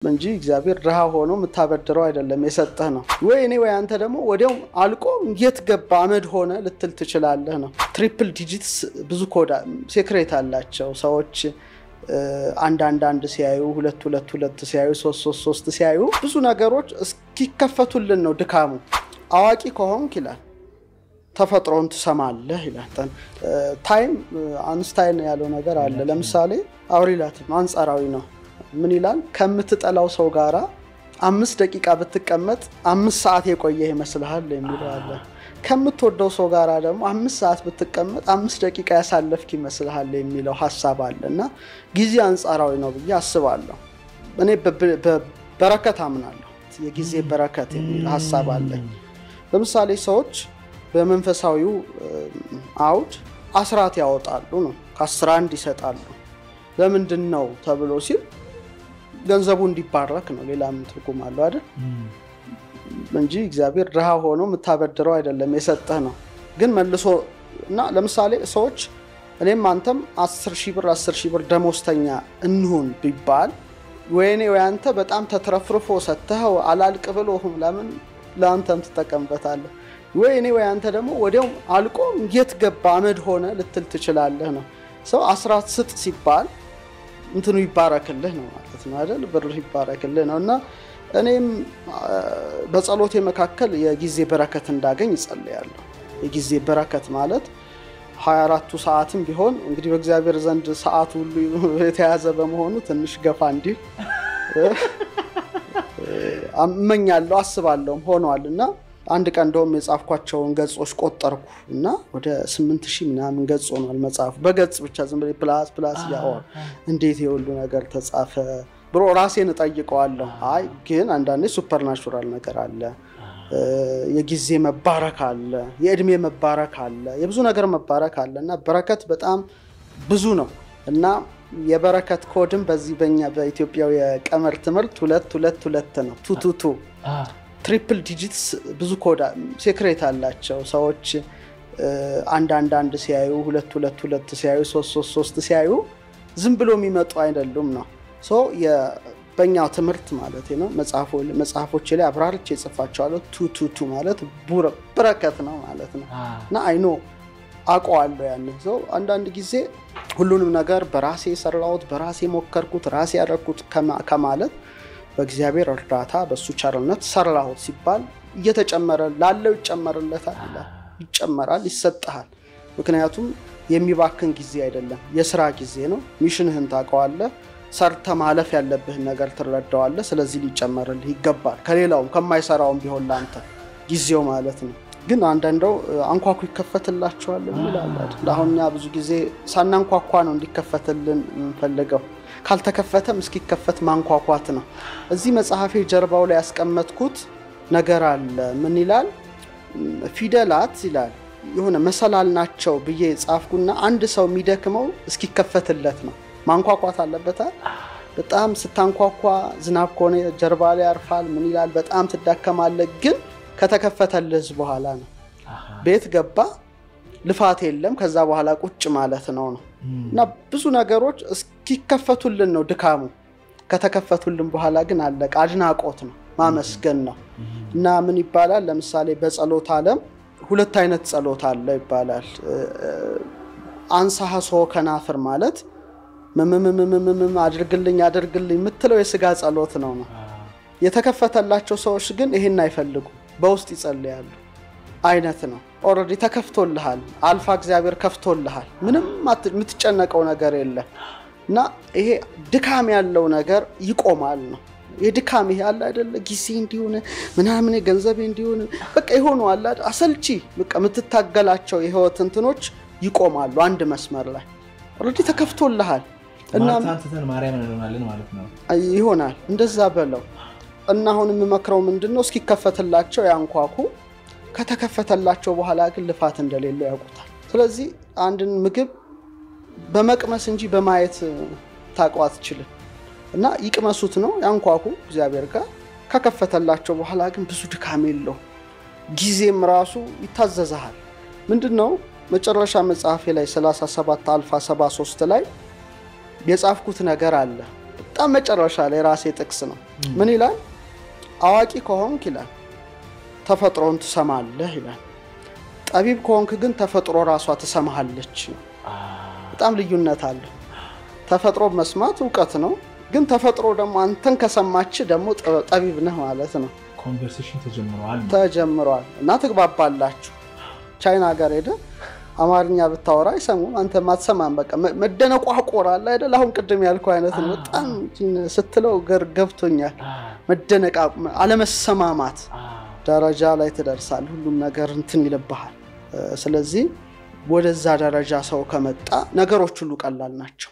እንጂ እግዚአብሔር ድሃ ሆኖ የምታበድረው አይደለም፣ የሰጠህ ነው። ወይ እኔ ወይ አንተ ደግሞ ወዲያው አልቆ የት ገባ አመድ ሆነ ልትል ትችላለህ ነው። Triple digits ብዙ code secret አላቸው። ሰዎች አንድ አንድ አንድ ሲያዩ፣ ሁለት ሁለት ሁለት ሲያዩ፣ ሶስት ሶስት ሶስት ሲያዩ ብዙ ነገሮች እስኪከፈቱልን ነው ድካሙ። አዋቂ ከሆንክ ይላል ተፈጥሮን ትሰማለህ ይላል። Time አንስታይን ያለው ነገር አለ። ለምሳሌ አውሪላትም አንጻራዊ ነው። ምን ይላል? ከምትጠላው ሰው ጋራ 5 ደቂቃ ብትቀመጥ 5 ሰዓት የቆየህ ይመስልሃል የሚለው አለ። ከምትወደው ሰው ጋራ ደግሞ 5 ሰዓት ብትቀመጥ 5 ደቂቃ ያሳለፍክ ይመስልሃል የሚለው ሀሳብ አለ። እና ጊዜ አንጻራዊ ነው ብዬ አስባለሁ። እኔ በበረከት አምናለሁ። የጊዜ በረከት የሚል ሀሳብ አለኝ። ለምሳሌ ሰዎች በመንፈሳዊው አውድ አስራት ያወጣሉ ነው፣ ከአስራ አንድ ይሰጣሉ። ለምንድን ነው ተብሎ ሲል ገንዘቡ እንዲባረክ ነው። ሌላ ምን ትርጉም አለው አይደል? እንጂ እግዚአብሔር ድሃ ሆኖ የምታበድረው አይደለም፣ የሰጠህ ነው። ግን መልሶ እና ለምሳሌ ሰዎች እኔም አንተም 10,000 ብር 10,000 ብር ደሞዝተኛ እንሁን ቢባል ወይኔ ወይ አንተ በጣም ተትረፍርፎ ሰጥተኸው አላልቅ ብሎ ለምን ለአንተም ትጠቀምበታለህ። ወይ እኔ ወይ አንተ ደግሞ ወዲያው አልቆ የት ገባ አመድ ሆነ ልትል ትችላለህ ነው። ሰው አስራት ስጥ ሲባል እንትኑ ይባረክልህ ነው ማለት ነው አይደል? ብር ይባረክልህ ነው። እና እኔም በጸሎቴ መካከል የጊዜ በረከት እንዳገኝ እጸልያለሁ። የጊዜ በረከት ማለት 24ቱ ሰዓትም ቢሆን እንግዲህ በእግዚአብሔር ዘንድ ሰዓቱ ሁሉ የተያዘ በመሆኑ ትንሽ ገፋ እንዲል እመኛለሁ፣ አስባለሁም ሆኗል። እና አንድ ቀን እንደውም የጻፍኳቸውን ገጾች ቆጠርኩ እና ወደ 8000 ምናምን ገጽ ሆኗል መጽሐፉ። በገጽ ብቻ ዝም ብዬ plus plus እያወር እንዴት የሁሉ ነገር ተጻፈ ብሎ ራሴን እጠይቀዋለሁ። አይ ግን አንዳንዴ supernatural ነገር አለ፣ የጊዜ መባረክ አለ፣ የእድሜ መባረክ አለ፣ የብዙ ነገር መባረክ አለ። እና በረከት በጣም ብዙ ነው። እና የበረከት ኮድም በዚህ በኛ በኢትዮጵያው የቀመር ትምህርት 2 2 2 ነው፣ 2 2 2። Triple digits ብዙ code secret አላቸው። ሰዎች አንድ አንድ አንድ ሲያዩ፣ ሁለት ሁለት ሁለት ሲያዩ፣ ሶስት ሶስት ሶስት ሲያዩ ዝም ብሎ የሚመጡ አይደሉም ነው። በእኛው ትምህርት ማለት ነው። መጽሐፎች ላይ አብራርቼ ጽፋቸዋለሁ። 2 2 2 ማለት በረከት ነው ማለት ነው። እና I know አውቀዋለሁ ያንን ሰው። አንዳንድ ጊዜ ሁሉንም ነገር በራሴ የሰራሁት፣ በራሴ ሞከርኩት፣ ራሴ ያደረኩት ከማለት በእግዚአብሔር እርዳታ በእሱ ቸርነት ሰራሁት ሲባል እየተጨመረ ላለው ይጨመርለታል ይላል። ይጨመራል፣ ይሰጥሃል። ምክንያቱም የሚባክን ጊዜ አይደለም፣ የስራ ጊዜ ነው። Mission ህን ታውቀዋለህ። ሰርተ ማለፍ ያለብህን ነገር ትረዳዋለህ። ስለዚህ ሊጨመርልህ ይገባል። ከሌላውም ከማይሰራውም ቢሆን ለአንተ ጊዜው ማለት ነው። ግን አንዳንደው አንኳኩ ይከፈትላቸዋል የሚል አለ አይደል? አሁን እኛ ብዙ ጊዜ ሳናንኳኳ ነው እንዲከፈትልን የምንፈልገው። ካልተከፈተም እስኪከፈት ማንኳኳት ነው። እዚህ መጽሐፌ ጀርባው ላይ ያስቀመጥኩት ነገር አለ። ምን ይላል? ፊደላት ይላል የሆነ መሰላል ናቸው ብዬ ጻፍኩና አንድ ሰው የሚደክመው እስኪከፈትለት ነው። ማንኳኳት አለበታል። በጣም ስታንኳኳ ዝናብ ከሆነ ጀርባ ላይ ያርፋል። ምን ይላል? በጣም ትዳከማለህ። ግን ከተከፈተልህ በኋላ ነው። ቤት ገባ፣ ልፋት የለም። ከዛ በኋላ ቁጭ ማለት ነው ነው። እና ብዙ ነገሮች እስኪከፈቱልን ነው ድካሙ። ከተከፈቱልን በኋላ ግን አለቀ። አድናቆት ነው፣ ማመስገን ነው። እና ምን ይባላል? ለምሳሌ በጸሎት ዓለም ሁለት አይነት ጸሎት አለ ይባላል። አንሳሐሶ ከናፍር ማለት ምምምምምም አድርግልኝ አድርግልኝ የምትለው የስጋ ጸሎት ነው ነው። የተከፈተላቸው ሰዎች ግን ይሄን አይፈልጉም፣ በውስጥ ይጸልያሉ አይነት ነው። Already ተከፍቶልሃል፣ አልፋ እግዚአብሔር ከፍቶልሃል። ምንም የምትጨነቀው ነገር የለም። እና ይሄ ድካም ያለው ነገር ይቆማል ነው። የድካም ይሄ አለ አይደለ? ጊዜ እንዲሆነ ምናምን ገንዘቤ እንዲሆነ በቃ የሆኑ አለ አሰልቺ በቃ የምትታገላቸው የህይወት እንትኖች ይቆማሉ አንድ መስመር ላይ already ተከፍቶልሃል። እና ማርታን ትተን ማርያምን እንሆናለን ማለት ነው። ይሆናል እንደዛ በለው። እና አሁን የምመክረው ምንድን ነው? እስኪከፈትላቸው ያንኳኩ። ከተከፈተላቸው በኋላ ግን ልፋት እንደሌለው ያውቁታል። ስለዚህ አንድን ምግብ በመቅመስ እንጂ በማየት ታውቀው አትችልም። እና ይቅመሱት ነው፣ ያንኳኩ እግዚአብሔር ጋር። ከከፈተላቸው በኋላ ግን ብዙ ድካም የለው። ጊዜም ራሱ ይታዘዝሃል። ምንድን ነው መጨረሻ መጽሐፌ ላይ 37 አልፋ 73 ላይ የጻፍኩት ነገር አለ። በጣም በጣም መጨረሻ ላይ ራሴ ጥቅስ ነው። ምን ይላል? አዋቂ ከሆንክ ይላል ተፈጥሮን ትሰማለህ ይላል። ጠቢብ ከሆንክ ግን ተፈጥሮ ራሷ ትሰማሃለች ነው። በጣም ልዩነት አለው። ተፈጥሮ መስማት እውቀት ነው፣ ግን ተፈጥሮ ደግሞ አንተን ከሰማች ደግሞ ጠቢብ ነህ ማለት ነው። Conversation ተጀምረዋል ተጀምሯል እና ትግባባላችሁ። ቻይና ሀገር ሄደ አማርኛ ብታወራ አይሰሙም፣ አንተ ማትሰማም። በቃ መደነቋቆር አለ አይደል? አሁን ቅድም ያልከው አይነት ነው። በጣም ስትለው ገብቶኛል። መደነቃ አለመሰማማት ደረጃ ላይ ትደርሳል። ሁሉም ነገር እንትን ይልብሃል። ስለዚህ ወደዛ ደረጃ ሰው ከመጣ ነገሮች ሁሉ ቀላል ናቸው።